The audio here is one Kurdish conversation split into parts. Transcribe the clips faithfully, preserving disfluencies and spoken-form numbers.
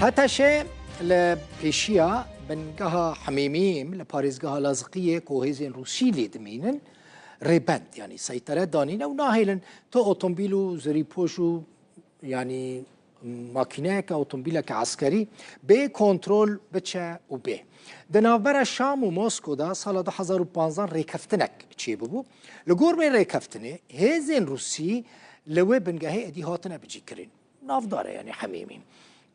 HTŞ li pêşiya bingeha Hemêmîm li parêzgeha Laziqiyê ku hêzên Rûsî lê dimînin, rêbend, yanî seytere danîne û nahêlin tu otomobîl û zirîpoş û, yanî, makîneyeke, otomobîleke eskerî bê kontrol biçe û bê. Di navbera Şam û Moskow de sala du hezar û panzdeh rêkeftinek çêbûbû. Li gor vê rêkeftinê hêzên Rûsî li wê bingehê êdî hatine bicîkirin. Navdar e, yanî Hemêmîm.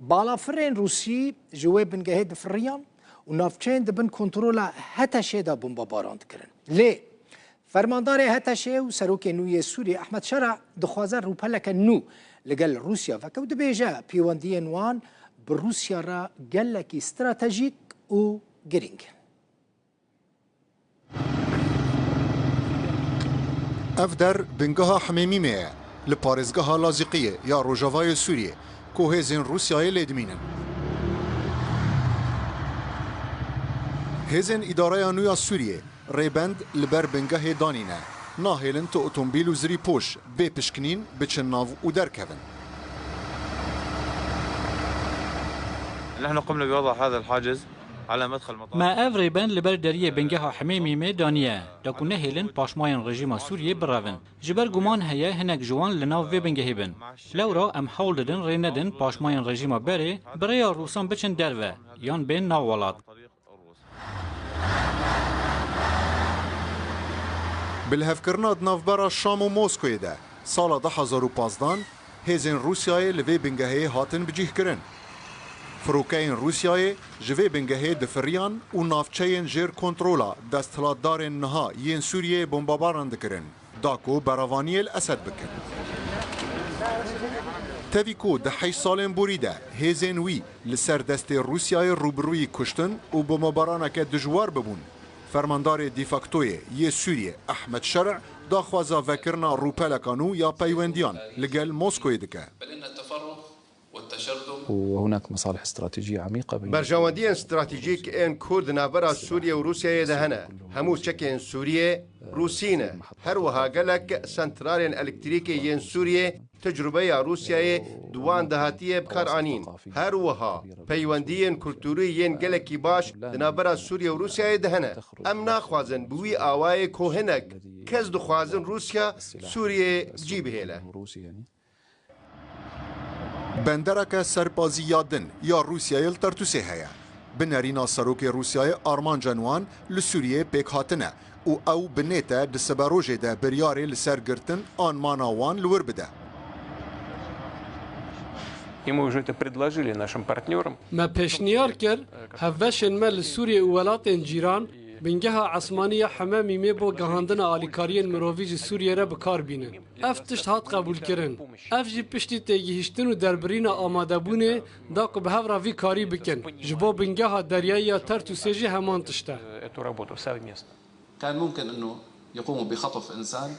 Balafirên Rûsî ji wê bingehê difiriyan û navçeyên di bin kontrola HTŞ'ê de bombebaran dikirin. Lê fermandarê HTŞ'ê û serokê nû yê Sûriyê Ehmed Şera dixwaze rûpeleke nû li gel Rûsya veke û dibêje pêwendiyên wan bi Rûsya re gelekî stratejîk û girîng in. Ev der bingeha Hemêmîmê ye, li parêzgeha Lazîqiyê ya rojavayê Sûriyê, ku hêzên Rûsyayê lê dimînin. Hêzên Îdareya Nû ya Sûriyê rêbend li ber bingehê danîne. Nahêlin tu otomobîl û zirîpoş bê pişkinîn biçin nav û derkevin. نحن قمنا بوضع هذا الحاجز على مدخل مطار. Me ev rêbend li ber deriyê bingeha Hemêmîmê daniye, da ku nehêlin paşmayên rejîma Sûriyê birevin. Ji ber guman heye hinek ji wan li nav vê bingehê bin. Lewra em hewl didin rê nedin paşmayên rejîma berê bi rêya Rûsan biçin derve yan bên nav welat. Bi lihevkirina di navbera Şam û Moskoyê de sala du hezar û panzdeh hêzên Rûsyayê li vê bingehê hatin bicîhkirin. Firokeyên Rûsyayê ji vê bingehê difiriyan û navçeyên jêr kontrola desthilatdarên niha yên Sûriyê bombebaran dikirin, da ku beravaniyê li Esed bikin. Tevî ku di heşt salên borî de hêzên wî li ser destê Rûsyayê rûbirûyî kuştin û bombebaraneke dijwar bibûn, fermandarê de factoyê yê Sûriyê Ehmed Şerî daxwaza vekirina rûpeleka nû ya peywendiyan li gel Moskoyê dike. وهناك مصالح استراتيجية عميقة بين Berjewendiyên stratejîk ên ku di navbera Sûriye û Rûsyayê de hene. Hemû çekên Sûriyê Rûsî ne. Her wiha gelek santralên elektrîkê yên Sûriyê tecrûbeya Rûsyayê di wan de hatiye bikaranîn. Her wiha peywendiyên kulturî yên gelekî baş di navbera Sûriye û Rûsyayê de hene. Em naxwazin bi wî awayê ku hinek kes dixwazin Rûsya Sûriyê cî bihêle. Bendereke serbazî ya din ya Rûsyayê li Tertûsê heye. Bi nerîna serokê Rûsyayê armancên wan li Sûriyê pêk hatine û ew bi nête di siberojê de biryarê li ser girtin an mana wan li wir bide. И мы уже это предложили нашим партнёрам. Me pêşniyar kir, hevbeşên me li Sûriyê û welatên cîran, bingeha esmanî ya Hememîmê bo gihandina alîkariyên mirovî ji Sûriyê re bi kar bînin. Ev tişt hat qebûlkirin. Ev jî piştî têgihiştin û derbirîna amadebûnê da ku bi hev re vî karî bikin. Ji bo bingeha deryayî ya Tertûsê jî heman tişt e. Эту работу совместно. كان ممكن إنه يقوموا بخطف إنسان.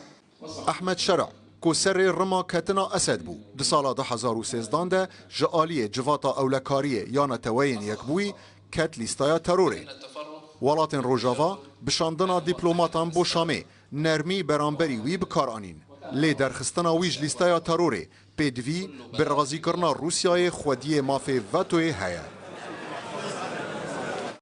Ehmed Şerî, ku serê rima ketina Esed bû, di sala du hezar û sêzdeh de ji aliyê Civata Ewlekariyê ya Neteweyên Yekbûyî ket lîsteya terorê. Welatên Rojava bi şandina dîplomatan bo Şamê nermî beramberî wî bi kar anîn. Lê derxistina wî ji lîsteya terorê pêdivî bi razîkirina Rûsyayê xwediyê mafê vetoyê heye.